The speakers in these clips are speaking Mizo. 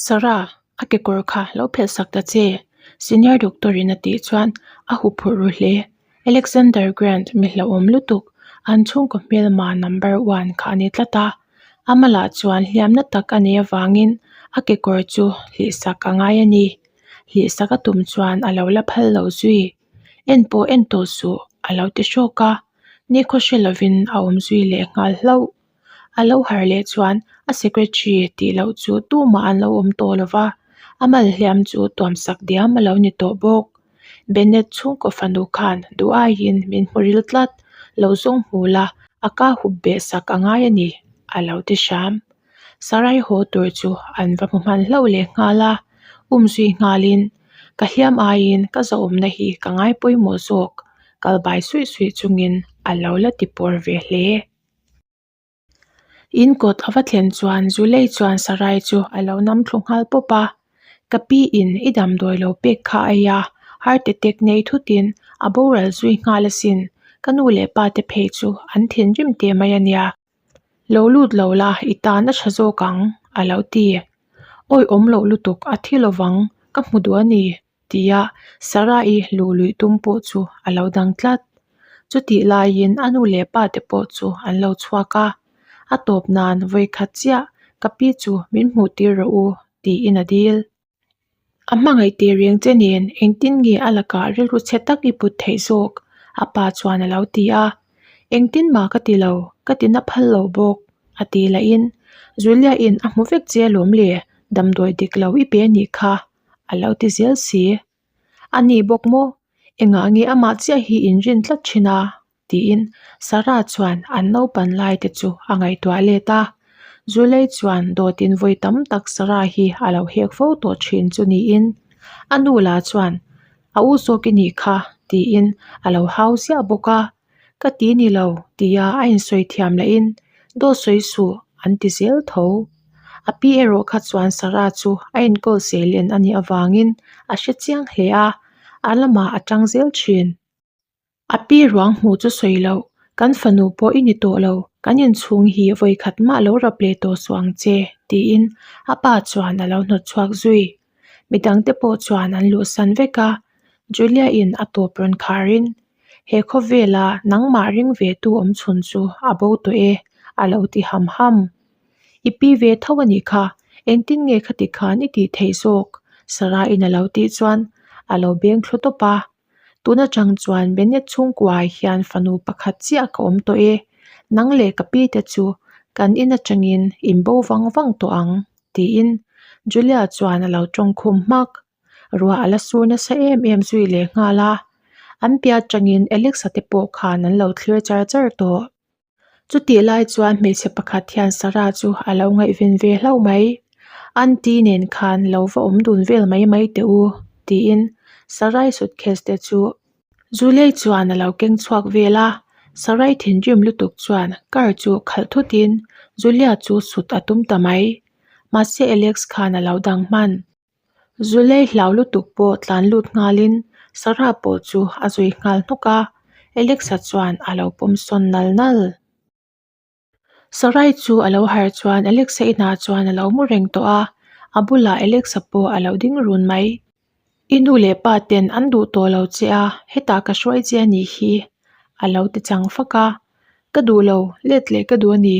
Sarah, a kekawr kha lo phelh sak ta che, senior doctor in a tih chuan a huphurh ru hle. Alexander Grant mi hlauhawm lutuk, an chhungkaw hmelma number one kha a ni tlat a. A malah chuan hliamna tak a neih avangin a kekawr chu hlihsak a ngai a ni. Hlihsak a tum chuan a lo la phal lo zui. En pawh en tawh suh a lo ti hrawk a, nikhaw hre lovin a awm zui leh nghal hlauh. A lo harh leh chuan a secretary tih loh chu tumah an lo awm tawh lo va, a mal hliam chu tuam sak diam a lo ni tawh bawk. Bennett chhungkaw fanu khan duh aiin min hmu ril tlat, lo zawng hmu la a ka hup beh sak a ngai a ni a lo ti hram. Sarai haw tur chu an va hmu hman hlauh leh nghal a, um zui nghalin ka hliam aiin ka zahawmna hi ka ngai pawimawh zawk, kal bai suih suih chungin a lo la ti pawr ve hle. In kawt a va thlen chuan Zulei chuan Sarai chu a lo nam thlu nghal pawp a, Ka pi in i damdawi lo pek kha a ei a, heart attack nei thutin a boral zui nghal asin, ka nu leh pa te phei chu an thinrim teh mai a nia. Lo lut lo la, i tan a tha zawk ang, a lo ti. Awi awm loh lutuk a thi lovang, ka hmu duh a ni, tia Sarah-i luh luih tum pawh chu a lo dang tlat. Chutih laiin a nu leh pa te pawh chu an lo chhuak a, a tawp nan vawikhat chiah ka pi chu min hmuh tir rawh u tiin a dil. A hmangaih teh reng che nen engtin nge a lakah rilru chhe tak i put theih zawk? a pa chuan a lo ti a. Engtin mah ka ti lo, ka ti na phal lo bawk, a ti lahin Julia-in a hmu vek che alawm le, damdawi dik lo i pe a nih kha, a lo ti zel si. A ni bawk maw? Engah nge amah chiah hi inrin tlat thin a? tiin Sarah chuan an naupan lai te chu a ngaihtuah let a. Zulei chuan dawtin vawi tam tak Sarah hi a lo hek fo tawh thin chu niin a nu lah chuan a u zawk i nih kha tiin a lo hau ziah bawk a. Ka ti ni lo tia a insawi thiam lahin dawt sawi suh an ti zel tho. A pi erawh kha chuan Sarah chu a enkawl seilen a nih avangin a hre chiang hle a, a lamah a tang zel thin. A pi ruang hmuh chu sawi loh, kan fanu pawh i ni tawh lo, kan inchhung hi vawi khat mah lo rap leh tawh suh ang che, tiin a pa chuan a lo hnawt chhuak zui. Midangte pawh chuan an luhsan vek a, Julia-in a tawp rawn kharin, He khawvela nangmah ring ve tu awm chhun chu a bo tawh e, a lo ti ham ham. I pi ve tho a nih kha, engtin nge khati khan i tih theih zawk? Sarah-in a lo tih chuan a lo beng thlu tawp a. Tun atang chuan Bennett chhungkuaah hian fanu pakhat chiah ka awm tawh e, nang leh ka pi te chu kan in atangin in bo vang vang tawh ang, tiin Julia chuan a lo tawngkhum hmak. Ruah a la sur nasa em em zui leh nghal a, an piah atangin Alexa te pawh khan an lo thlir char char tawh. Chutih lai chuan hmeichhe pakhat hian Sarah chu a lo ngaihven ve hlauh mai. Aunty nen khan lo va awm dun vel mai mai teh u, tiin Sarai suitcase te chu Zulei chuan a lo keng chhuak vel a. Sarai thinrim lutuk chuan car chu khalh thutin Julia chu sut a tum ta mai. Mahse Alex khan a lo dang hman. Zulei hlau lutuk pawh tlan lut nghalin Sarah pawh chu a zui nghal hnawk a, Alexa chuan a lo pawm sawn nal nal. Sarai chu a lo harh chuan Alexa inah chuan a lo mu reng tawh a, a bulah Alexa pawh a lo ding run mai. I nu leh pa ten an duh tawh lo che a, hetah ka hruai che a nih hi a lo ti chang fak a. Ka duh lo, let leh ka duh a ni.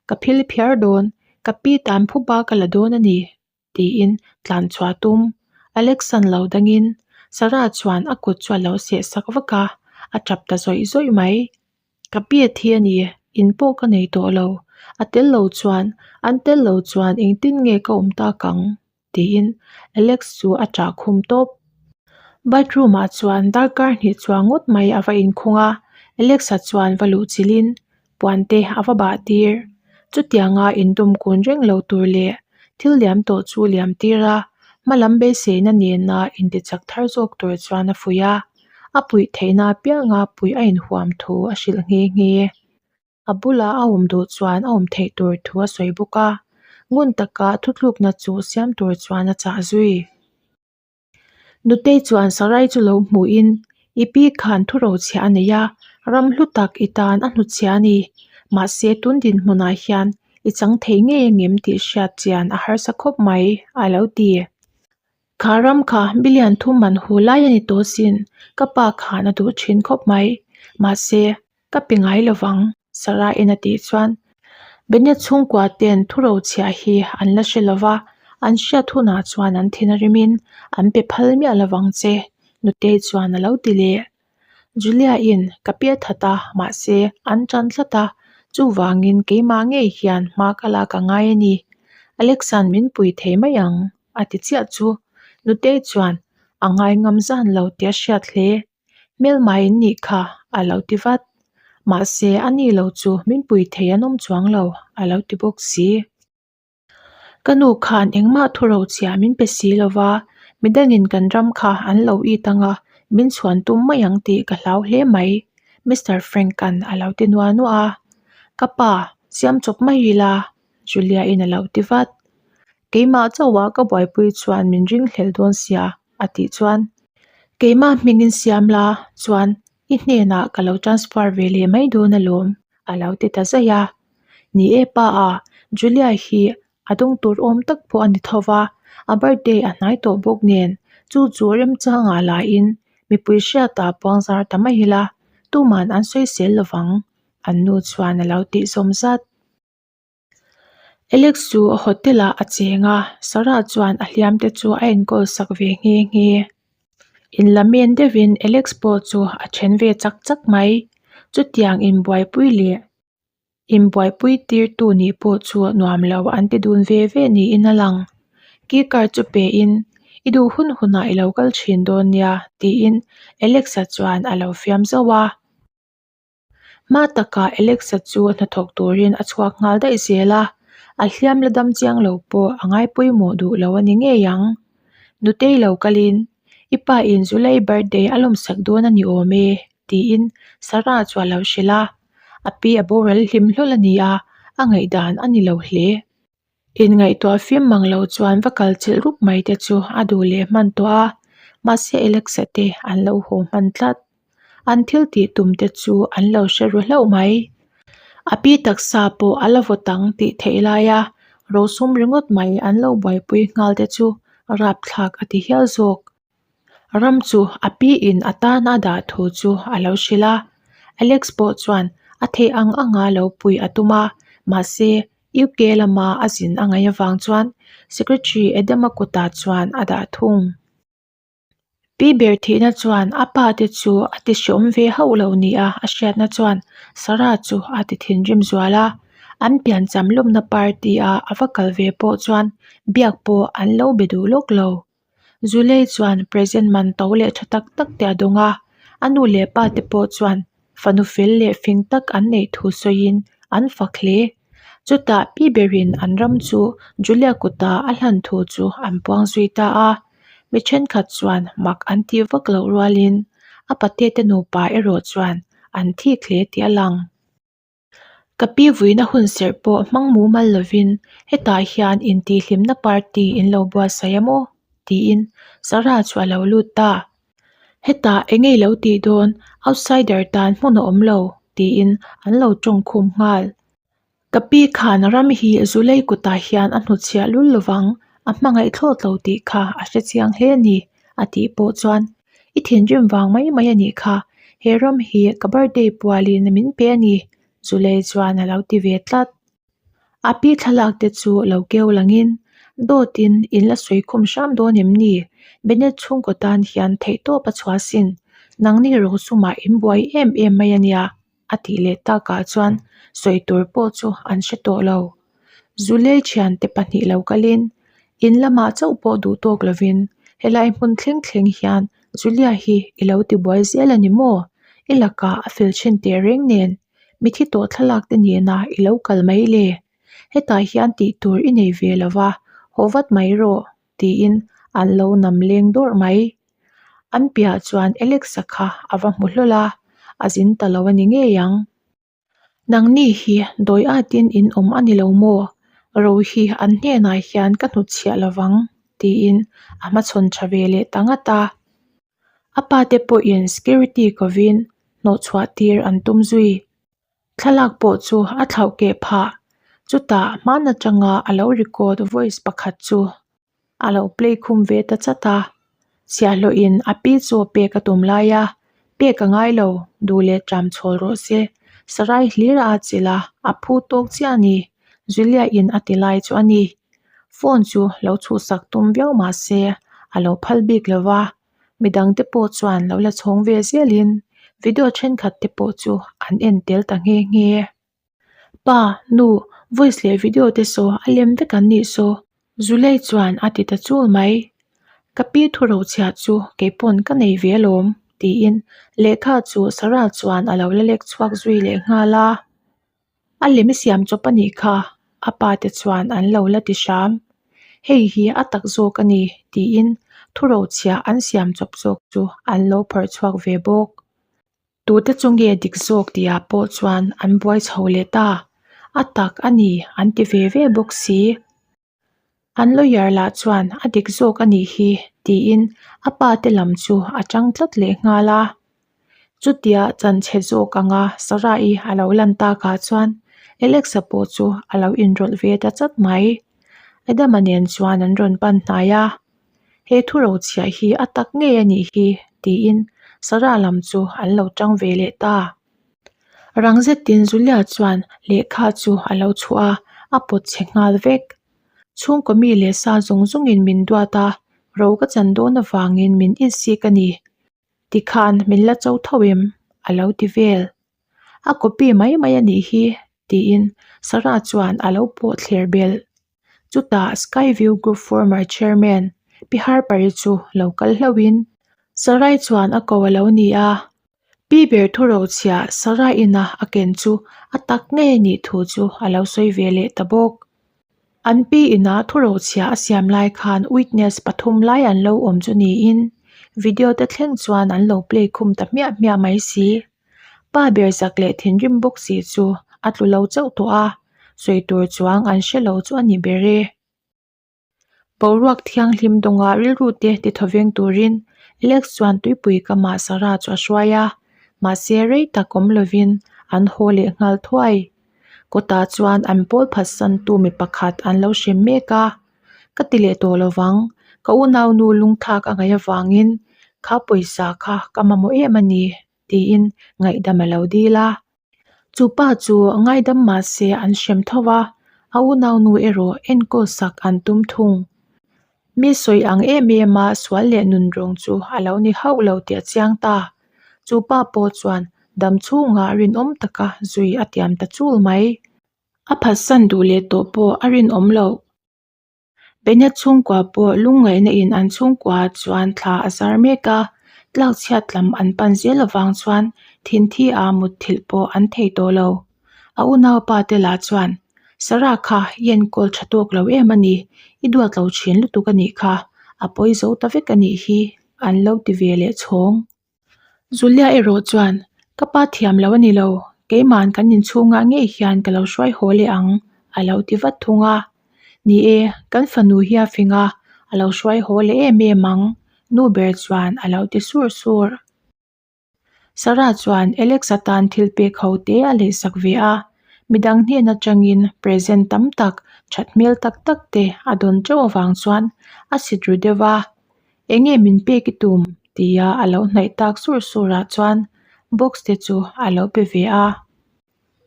Ka phil phiar dawn, ka pi tan phuba ka la dawn a ni. tiin tlan chhuah a tum. Alexan lo dangin Sarah chuan a kut chu a lo seh sak vak a, a tap ta zawih zawih mai. Ka pi a thi a ni, in pawh ka nei tawh lo. A tel lo chuan, an tel lo chuan engtin nge ka awm tak ang? tiin Alex chu a tah khum tawp. Bathroom ah chuan darkar hnih chuang ngawt mai a va inkhung a, Alex-a chuan va luh chilhin puan te a va bah tir. Chutianga indawm kun reng lo tur leh thil liam tawh chu liam tir a, hma lam beiseina nena intichak thar zawk tur chuan a fuih a, a puih theihna apianga puih a inhuam thu a hrilh nghe nghe. A bulah a awm duh chuan a awm theih tur thu a sawi bawk a, ngun taka thutlukna chu siam tur chuan a chah zui. Nutei chuan Sarai chu lo hmuhin, I pi khan thu rochhiah a nei a, ram hlu tak i tan a hnutchhiah a ni. Mahse tun dinhmunah hian I chang thei ngei angem tih hriat chian a harsa khawp mai, a lo ti. Kha ram kha billion thum man hu lai a ni tawh sin, ka pa khan a duh thin khawp mai. Mahse, ka pe ngai lovang, Sarah-in a tih chuan Bennett chhungkua ten thuro chhiah hi an la hre lova, an hriat hunah chuan an thin a rimin an pe phal miah lovang che, Nutei chuan a lo ti leh. Julia-in ka pi a that a, mahse an tan tlat a, chuvangin keimah ngei hian hma ka lak a ngai a ni. Alex-a'n min pui thei mai ang, a ti chiah chu. Nutei chuan a ngai ngam zan lo tih a hriat hle. Hmelmai in nih kha, a lo ti vat. Mahse a ni lo chu min pui thei an awm chuang lo, a lo ti bawk si. Ka nu khan engmah thu rochhiah min pe si lo va, midangin kan ram kha an lo it ang a, min chhuan tum mai ang tih ka hlau hle mai, Mister Frank-a'n a lo ti nuah nuah a. Ka pa, siam chawp mai ila, Julia-in a lo ti vat. Keimah chauhah ka buaipui chuan min ringhlel dawn sia, a tih chuan. Keimah hmingin siam la chuan i hnenah ka lo transfer ve leh mai dawn alawm, a lo ti ta zaih a. Ni e pa a, Julia hi a dawng tur awm tak pawh a ni tho va, a birthday a hnai tawh bawk nen chu chu remchangah lahin mipui hriatah puangzar ta mai ila tuman an sawi sel lovang, an nu chuan a lo tih zawm zat. Alex chu hotel ah a cheng a, Sarah chuan a hliam te chu a enkawl sak ve nghe nghe. Inlamen deuhin Alex pawh chu a then ve chak chak mai. Chutiang inbuaipui leh inbuaipui tirtu nih pawh chu nuam lo an ti dun ve ve niin a lang. Key card chu pe in, I duh hun hunah i lo kal thin dawn nia tiin Alex-a chuan a lo fiam zauh a. Hma takah Alexa chu hnathawk turin a chhuak nghal daih zel a, a hliam la dam chiang lo pawh a ngai pawimawh duh lo a ni ngei ang. Nutei lo kalin, I pa in July birthday a lawmsak dawn a ni awm e, tiin Sarah chu a lo hrilh a. A pi a boral hlim hlawl a ni a, a ngaihdan a ni lo hle. Inngaihtuah fim mang lo chuan va kal chilh rup mai te chu a duh leh hman tawh a, mahse Alexa te an lo haw hman tlat. An thil tih tum te chu an lo hre ru hlauh mai. A pi taksa pawh a la vawt ang tih theih laia rosum ringawt mai an lo buaipui nghal te chu rapthlak a ti hial zawk. Ram chu a pi in a tan a dah thu chu a lo hrilh a, Alex pawh chuan a theih ang anga lo pui a tum a, mahse UK lama a zin a ngaih avang chuan Secretary Adama kutah chuan a dah thung. Pi ber thihna chuan a pa te chu a ti hreawm ve hauh lo nia a hriatna chuan Sarah chu a ti thinrim zual a, an piancham lawmna party a a va kal ve pawh chuan biak pawh an lo be duh lawk lo. Zulei chuan present man to leh tha tak tak te a dawng a, a nu leh pa te pawh chuan fanu fel leh fing tak an neih thu sawiin an fak hle. Chutah pi berin an ram chu Julia kuta a hlan thu chu an puang zui ta a, mi thenkhat chuan mak an tih vak loh rualin a pate te nupa erawh chuan an thik hle tih a lang. Ka pi vuina hun serh pawh hmang mumal lovin hetah hian intihhlimna party in lo buatsaih a maw? tiin Sarah chu a lo lut ta. Hetah eng nge lo tih dawn outsider tan hmun a awm lo tiin an lo tawng khum nghal. Ka pi khan ram hi Zulei kutah hian a hnutchhiah lul lovang, a hmangaih thlawt lo tih kha a hre chiang hle a ni a tih pawh chuan I thinrim vang mai mai a nih kha, he ram hi ka birthday pualin min pe a ni, Zulei chuan a lo ti ve tlat. A pi thlalak te chu lo keu langin, dawtin in la sawi khum hram dawn em ni? Bennett chhungkaw tan hian theihtawp a chhuah sin, nangni rosumah in buai em em mai a nia, a tih leh takah chuan sawi tur pawh chu an hre tawh lo. Zulei thiante pahnih lo kalin in lamah chauh pawh duh tawk lovin helai hmun thleng thleng hian Julia hi i lo ti buai zel a ni maw? I lakah a fel thin teh reng nen mithi tawh thlalak te nena i lo kal mai le? Hetah hian tih tur i nei ve lo va, haw vat mai rawh tiin an lo nam leng dawrh mai. An piah chuan Alex-a kha a va hmu hlawl a, a zin ta lo a ni ngei ang. Nangni hi dawi atin in awm a ni lo maw? Ro hi an hnenah hian ka hnutchhiah lovang, tiin a hmachhawn tha ve leh ta ngat a. A pate pawhin security kovin hnawhchhuah tir an tum zui. Thlalak pawh chu a thlauh keh phah. Chutah hman atanga a lo record voice pakhat chu a lo play khum ve ta chat a. Chhiahhlawhin a pi chu pek a tum lai a, pek a ngai lo, duh leh ṭam chhawl rawh se. Sarai hlir a chilh a, a phu tawk chiah a ni, Julia in a ti lai chu a ni. Phone chu lo chhuhsak tum viau mah se a lo phal bik lo va, midangte pawh chuan lo la chhawng ve zelin video thenkhat te pawh chu an en tel ta nghe nghe. Pa, nu, voice leh video te saw a lem vek an nih saw, Zulei chuan a ti ta chul mai. Ka pi thu rochhiah chu kei pawn ka nei ve alawm, tiin lehkha chu Sarah chuan a lo la lek chhuak zui leh nghal a. A lem i siam chawp a nih kha, a pa te chuan an lo la ti hram. Hei hi a tak zawk a ni, tiin thu rochhiah an siam chawp zawk chu an lo phawrh chhuak ve bawk. Tute chu nge dik zawk tihah pawh chuan an buai chho leh ta. A tak a ni an ti ve ve bawk si. An lawyer lah chuan a dik zawk a nih hi tiin a pa te lam chu a tang tlat leh nghal a. Chutia chanchhe zawk anga Sarah-i a lo lan takah chuan Alex-a pawh chu a lo inrawlh ve ta chat mai. Adama nen chuan an rawn pan hnai a. He thu rochhiah hi a tak ngei a nih hi tiin Sarah lam chu an lo tang ve leh ta. Rang zetin Julia chuan lehkha chu a lo chhuah a, a pawt chhe nghal vek. Chhungkaw mi leh sa zawng zawngin min duat a, ro ka chan dawn avangin min insik a ni. Tikhan min la cho tho em? a lo ti vel. A copy mai mai a nih hi tiin Sarah chuan a lo pawh thler belh. Chutah Skyview Group former chairman Pi Harper-i chu lo kal hlauhin Sarai chuan a ko a lo ni a. Pi ber thu rochhiah Sarah ina a ken chu a tak ngei a nih thu chu a lo sawi ve leh ta bawk. An pi ina thu rochhiah a siam lai khan witness pathum lai an lo awm chu niin video te thleng chuan an lo play khum ta hmiah hmiah mai si. Pa ber zak leh thinrim bawk si chu a tlu lo chauh tawh a, sawi tur chuang an hre lo chu a ni ber e. Boruak thianghlim dawnga rilru te ti thaw veng turin Alex chuan tuipui kamah Sarah chu a hruai a, mahse rei tak awm lovin an haw leh nghal thuai. Kawtah chuan an pawl phatsantu mi pakhat an lo hrem mek a, Ka ti leh tawh lo vang, ka unaunu lungthlak a ngaih avangin kha pawisa kha ka mamawh em a ni tiin ngaihdam a lo dil a. Chu pa chu ngaidam mah se an hrem tho a, a unaunu erawh enkawl sak an tum thung. Mi sawi ang em em a sual leh nun rawng chu a lo ni hauh lo tih a chiang ta. Chu pa pawh chuan dam chhungah rinawm taka zui a tiam ta chul mai. A phatsan duh leh tawh pawh a rinawm loh. Bennett chhungkua pawh lungngaihna in an chhungkua chuan thla a zar mek a, tlak chhiat lam an pan zel avang chuan thinthi a mutthilh pawh an thei tawh lo. A unaupa te lah chuan, Sarah kha i enkawl tha tawk lo em a ni, i duat lo thin lutuk a nih kha, a pawi zo ta vek a nih hi, an lo ti ve leh chhawng. Julia erawh chuan, Ka pa thiam lo a ni lo, keima'n kan inchhungah ngei hian ka lo hruai haw leh ang, a lo ti vat thung a. Ni e, kan fanu hi a fing a, a lo hruai haw leh em em ang, nu ber chuan a lo ti sur sur. Sarah chuan Alex atan thil pek ho te a lehsak ve a, midang hnen atangin present tam tak, that hmel tak tak te a dawn teuh avang chuan a sit ru deuh va. Enge min pek i tum? tia a lo hnaih tak sur sur ah chuan box te chu a lo pe ve a.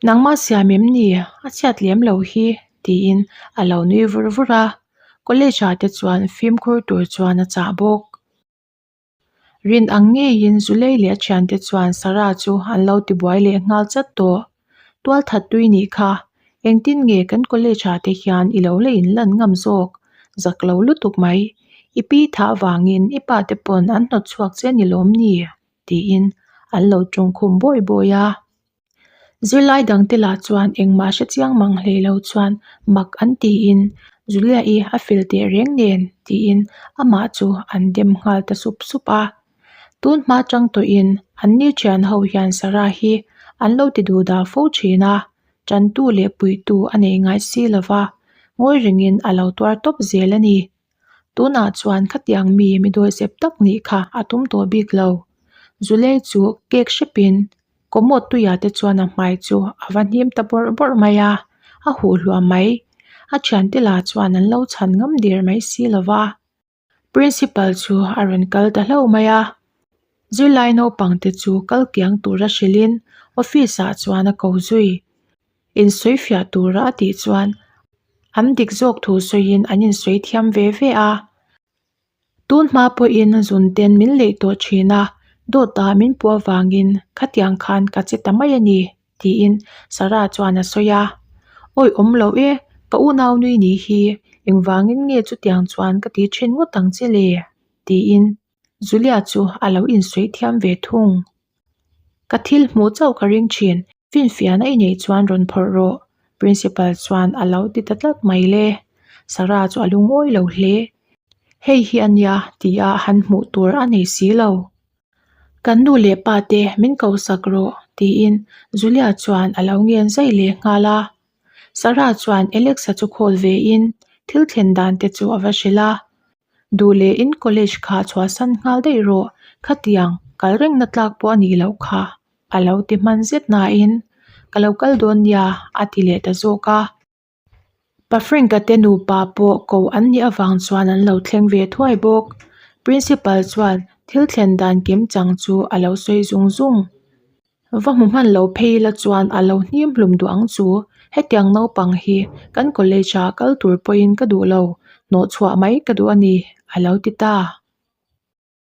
Nangmah siam em ni? A chhiat lem lo hi tiin a lo nui vur vur a. College ah te chuan fimkhur tur chuan a chah bawk. Rin ang ngeiin Zulei leh a thiante chuan Sarah chu an lo tibuai leh nghal chat tawh. Tual that tui nih kha, engtin nge kan college ah te hian i lo la inlan ngam zawk? Zak lo lutuk mai. I pi thah avangin i pa te pawn an hnawt chhuak che ni lawm ni? tiin an lo tawngkhum bawi bawi a. Zirlai dangte lah chuan engmah hre chiang mang hlei lo chuan mak an tiin Julia-i a fel teh reng nen tiin amah chu an dem nghal ta sup sup a. Tun hma chang tawhin an ni thian ho hian Sarah hi an lo ti duh dah fo thin a, tantu leh puitu a nei ngai si lo va, ngawi rengin a lo tuar tawp zel a ni. Tunah chuan khatiang mi mi dawihzep tak nih kha a tum tawh bik lo. Zulei chu cake hrepin Commode tuiah te chuan a hmai chu a va hnim ta bawrh bawrh mai a. A huh hluah mai. A thiante lah chuan an lo chhan ngam der mai si lo va. Principal chu a rawn kal ta hlauh mai a. Zirlai naupang te chu kal kiang tura hrilhin office ah chuan a ko zui. Insawi fiah tura a tih chuan an dik zawk thu sawiin an insawi thiam ve ve a. Tun hma pawhin zun ten min leih tawh thin a, dawt ah min puh avangin khatiang khan ka che ta mai a ni tiin Sarah chuan a sawi a. Awi awm lo e, ka unau nui ni hi engvangin nge chutiang chuan ka ti thin ngawt ang che le? tiin Julia chu a lo insawi thiam ve thung. Ka thil hmuh chauh ka ring thin, finfiahna i neih chuan rawn phawrh rawh, Principal chuan a lo ti ta tlat mai le. Sarah chu a lungawi lo hle. Hei hi a nia tia han hmuh tur a nei si lo. Kan nu leh pa te min ko sak rawh tiin Julia chuan a lo ngen zai leh nghal a. Sarah chuan Alexa chu call ve in thil thlen dan te chu a va hrilh a. Duh leh in college kha chhuahsan nghal daih rawh, khatiang kal rengna tlak pawh a nih loh kha a lo ti hman zet nain ka lo kal dawn nia a ti leh ta zawk a. Pa Frank-a te nupa pawh ko an nih avang chuan an lo thleng ve thuai bawk. Principal chuan thil thlen dan kim chang chu a lo sawi zung zung. Va hmu hman lo phei la chuan a lo hnim hlum duh ang chu. Hetiang naupang hi kan college-a kal tur pawhin ka duh lo, hnawhchhuah mai ka duh a ni, a lo ti ta.